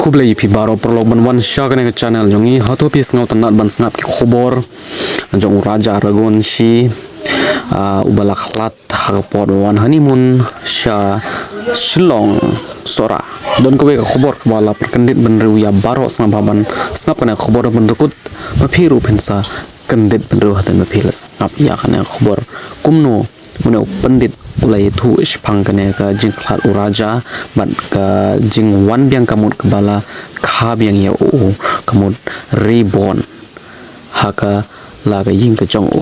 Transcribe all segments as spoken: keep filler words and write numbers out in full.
Khublei phi baroh paralok ban wan sha kane ka channel jong ngi. Hato phi sngewtynnad ban sngap ki khubor jong u Raja Ragon Shi, ah, uba la khlad ha ka por ba wan honeymoon sha Shillong Sohra. Don kawei ka khubor kaba la pyrkhat bynriew ïa baroh, sngap ba ban sngap kane ka khubor ban da kut ba phi ruh phin sa kyndit bynriew hadien ba phi la sngap ïa kane ka khubor. Kumno, une u pynthor u la ïathuh shaphang kane ka jingkhlad u Raja bad ka jingwan biang ka mut kaba la kha biang ïa u, ka mut reborn ha ka la ka ïing ka jong u.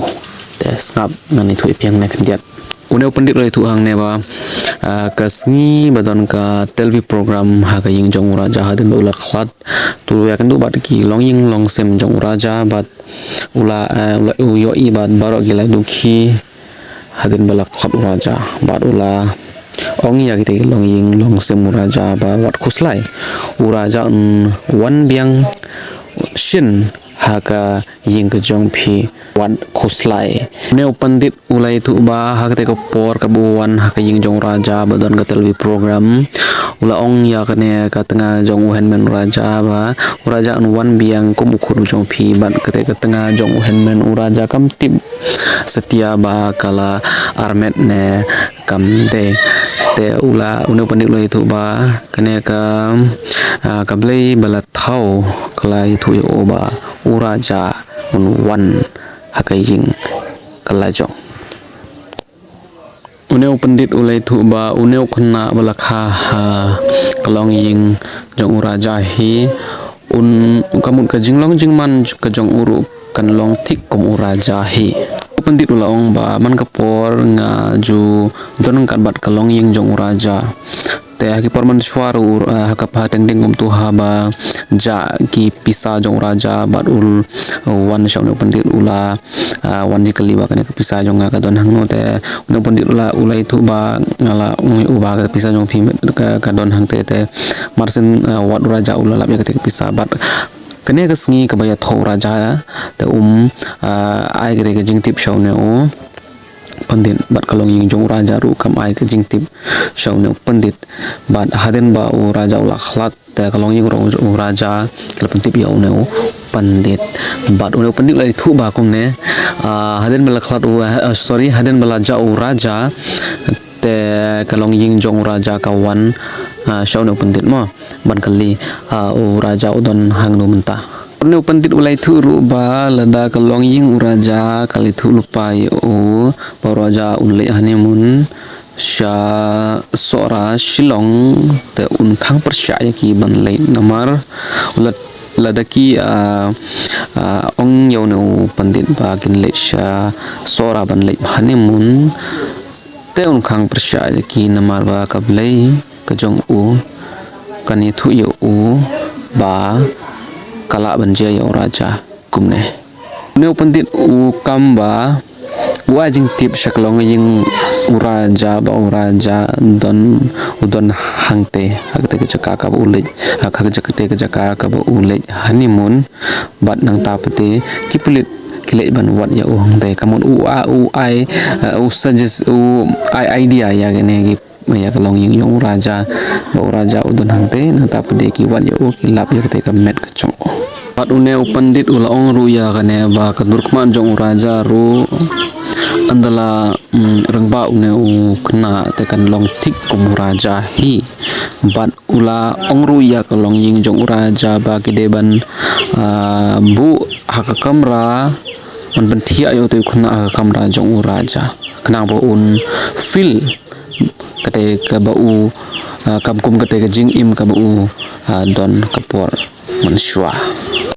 Te sngap ngan ïathuh ïa phi hangne khyndiat. Une u pynthor u la ïathuh hangne ba, ah, ka sngi ba don ka television program ha ka ïing jong u Raja hadien ba u la khlad, te u ïakynduh bad ki longïing longsem jong u Raja bad u la, eh, u la, u ïohi bad baroh ki la dukhi hadien ba la khlad u Raja bad u la ong ïa kita ki longïing longsem u Raja ba wat khuslai, u Raja un wan biang shen ha ka ïing ka jong phi, wat khuslai. Une u pynthor u la ïathuh ba ha kata ka por kaba u wan ha ka ïing jong u Raja ba don ka television program, u la ong ïa kane ka tnga jong u hynmen u Raja ba u Raja un wan biang kum u khun u jong phi bad kata ka tnga jong u hynmen u Raja kam tip satia ba ka la armet ne kam dei. Te u la, une u pynthor u la ïathuh ba kane ka, ah, ka Blei ba la thaw ka la ïathuh ïa u ba u Raja un wan ha ka ïing ka la jong. Une u pynthor u la ïathuh ba une u khynnah ba la kha ha ka longïing jong u Raja hi, un, ka mut ka jinglong jingman ka jong u ruh kan long thik kum u Raja hi. U pynthor u la ong ba man ka por nga ju don ryngkat bad ka longïing jong u Raja. Te ha ki por mynshuwa ruh, eh, ha ka pha teng teng kumta haba jah ki pisa jong u Raja bad u wan sha une u pynthor u la, eh, wan ïakylli ba kane ka pisa jong nga ka don hangno, te une u pynthor u la, u la ïathuh ba nga la ong ïa u ba ka pisa jong phi ka, ka don hangtei, te mar shen, eh, wat u Raja u la lap ïa kata ka pisa bad kane ka sngi kaba ïathoh u Raja te um, eh, ai kata ka jingtip sha une u pynthor bad ka longïing jong u Raja ruh kam ai ka jingtip sha une u pynthor. Bad hadien ba u Raja u la khlad te ka longïing jong u Raja ka la pyntip ïa une u pynthor. Bad une u pynthor u la ïathuh ba kumne, ah, hadien ba la khlad u, ah, sorry, hadien ba la jah u Raja te ka longïing jong u Raja ka wan, ah, sha une u pynthor mo, ban kylli, ah, u Raja u don hangno mynta. Une u pynthor u la ïathuh ruh ba lada ka longïing u Raja ka la ïathuh lypa ïa u ba u Raja un leit honeymoon sha Sohra Shillong, te un khang pyrshah ïa ki ban leit namar lada, lada ki, ah, ah, ong ïa une u pynthor ba kin leit sha Sohra ban leit honeymoon, te un khang pyrshah ïa ki namar ba ka Blei ka jong u kan ïathuh ïa u ba ka lah ban jia ïa u Raja kumne. Une u pynthor u kam ba u ai jingtip sha ka longïing u Raja ba u Raja don, u don hangtei ha kata ka jaka kaba u leit, ha kata ka jaka kaba u leit honeymoon. Bad nangta pat te ki pulit ki leit ban wad ïa u hangtei, ka mut u a, u ai, eh, u suggest, u ai idea ïa kane ki, ïa ka longïing jong u Raja ba u Raja u don hangtei, nangta pat te ki wad ïa u, ki lap ïa kata ka met ka jong u. Bad une u pynthor u la ong ruh ïa kane ba ka dur khmat jong u Raja ruh ynda la, mm, rangbah une u khynnah te kan long thik kum u Raja hi. Bad u la ong ruh ïa ka longïing jong u Raja ba ki dei ban, ah, buh ha ka kamra, ban pynthiah ïa utei u khynnah ha ka kamra jong u Raja khnang ba un feel katei kaba u, ah, kam kum katei ka jingim kaba u, ah, don ka por mynshuwa.